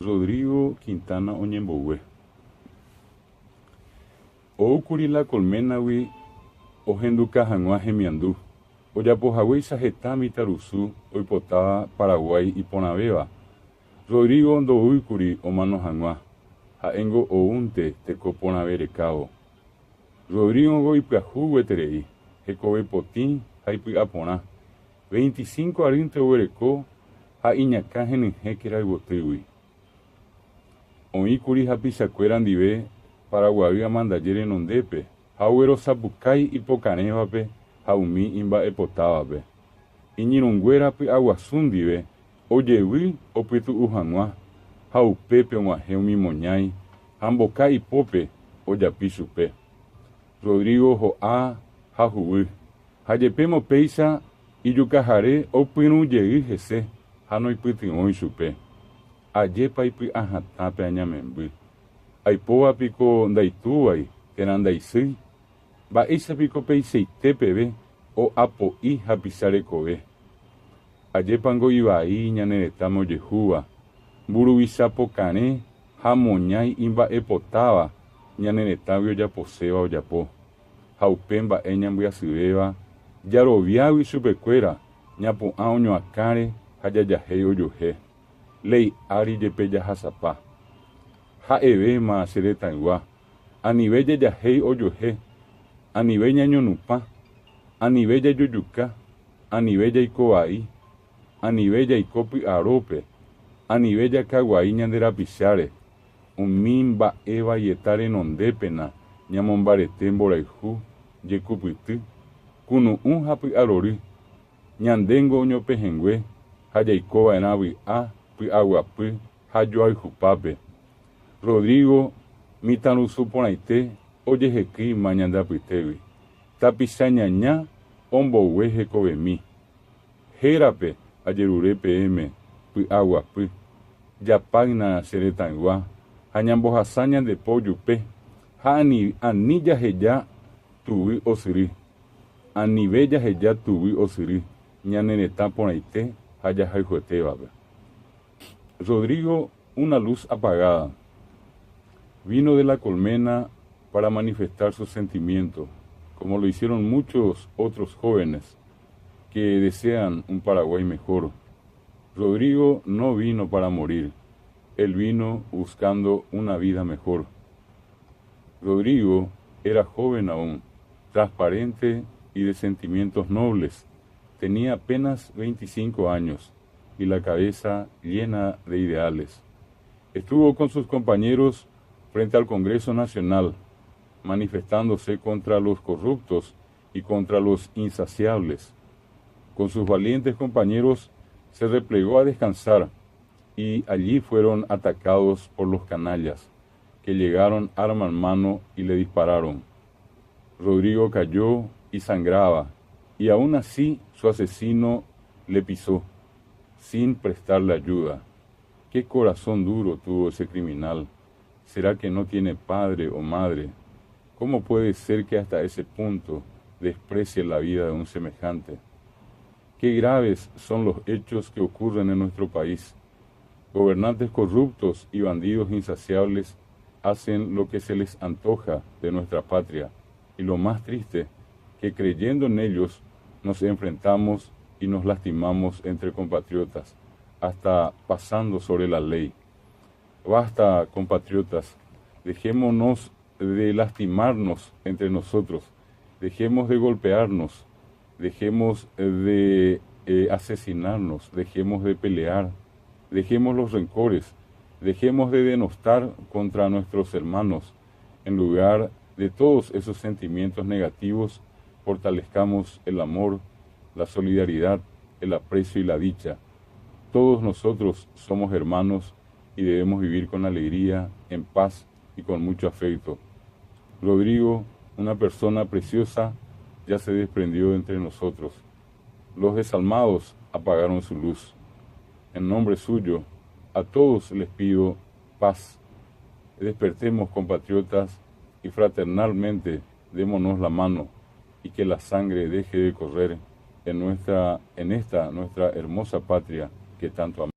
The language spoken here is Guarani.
Rodrigo Quintana oñembogue. Oúkuri La Colmena-gui ohenduka hag̃ua hemiandu, ojapohaguéicha heta mitãrusu oipotáva Paraguái iporãvéva. Rodrigo ndoúikuri omano hag̃ua, ha'éngo oúnte teko porãve rekávo. Rodrigo-ngo ipyahu gueterei, hekove potĩ ha ipy'aporã. 25 arýnte oguereko ha iñakã henyhẽ kerayvotýgui. Oĩkuri hapichakuéra ndive Paraguaý amandaje renondépe ha oguerosapukái ipokarẽvape ha umi imba'epotávape. Iñirũnguéra py'aguasu ndive ojevy opytu'u hag̃ua ha upépe og̃uahẽ umi moñái ha mboka ipópe ojapi chupe. Rodrigo ho'a ha huguy. Ha jepémo péicha ijukahare opyrũ jey hese ha noipytyvõi chupe. Ajépa ipy'ahatã pe añamemby. Aipóva piko ndaitúvai térã ndaisýi? Mba'éicha piko peichaite peve o'apo'i hapicha rekove? Ajépango ivai ñane retãme ojehúva, mburuvicha pokarẽ ha moñái imba'epotáva ñane retãgui ojaposéva ojapo. Ha upe mba'e ñambyasyvéva, jaroviágui chupekuéra, ñapu'ã oñoakãre ha jajahéi ojuehe. Léi ári jepe jahasapa. Ha'evéma che retãygua, anive jajahéi ojuehe, anive ñañonupã, anive jajojuka, anive jaiko vai, anive jaiko py'arópe, anive jakaguai ñande rapicháre, umi mba'e vaieta renondépena ñamombarete mborayhu, jekupyty, kunu'ũ ha py'arory, ñandéngo oñopehẽngue ha jaikova'erã vy'a, py'aguapy ha joayhupápe. Rodrigo, mitãrusu porãite ojehekýima ñande apytégui. Tapicha ñaña ombogue hekovemi. Hérape ajerure peẽme py'aguapy, japáyna che retãygua ha ñambohasa ñande po jupe ha ani ani jaheja tuguy osyry. Anive jaheja tuguy osyry ñane retã porãite ha jahayhuetévape. Rodrigo, una luz apagada. Vino de la colmena para manifestar su sentimiento, como lo hicieron muchos otros jóvenes que desean un Paraguay mejor. Rodrigo no vino para morir, él vino buscando una vida mejor. Rodrigo era joven aún, transparente y de sentimientos nobles. Tenía apenas 25 años y la cabeza llena de ideales. Estuvo con sus compañeros frente al Congreso Nacional, manifestándose contra los corruptos y contra los insaciables. Con sus valientes compañeros se replegó a descansar y allí fueron atacados por los canallas, que llegaron arma en mano y le dispararon. Rodrigo cayó y sangraba, y aún así su asesino le pisó, sin prestarle ayuda. Qué corazón duro tuvo ese criminal. ¿Será que no tiene padre o madre? ¿Cómo puede ser que hasta ese punto desprecie la vida de un semejante? Qué graves son los hechos que ocurren en nuestro país. Gobernantes corruptos y bandidos insaciables hacen lo que se les antoja de nuestra patria. Y lo más triste, que creyendo en ellos nos enfrentamos y nos lastimamos entre compatriotas, hasta pasando sobre la ley. Basta, compatriotas, dejémonos de lastimarnos entre nosotros, dejemos de golpearnos, dejemos de asesinarnos, dejemos de pelear, dejemos los rencores, dejemos de denostar contra nuestros hermanos. En lugar de todos esos sentimientos negativos, fortalezcamos el amor, la solidaridad, el aprecio y la dicha. Todos nosotros somos hermanos y debemos vivir con alegría, en paz y con mucho afecto. Rodrigo, una persona preciosa, ya se desprendió de entre nosotros. Los desalmados apagaron su luz. En nombre suyo, a todos les pido paz. Despertemos, compatriotas, y fraternalmente démonos la mano y que la sangre deje de correr en esta nuestra hermosa patria que tanto amamos.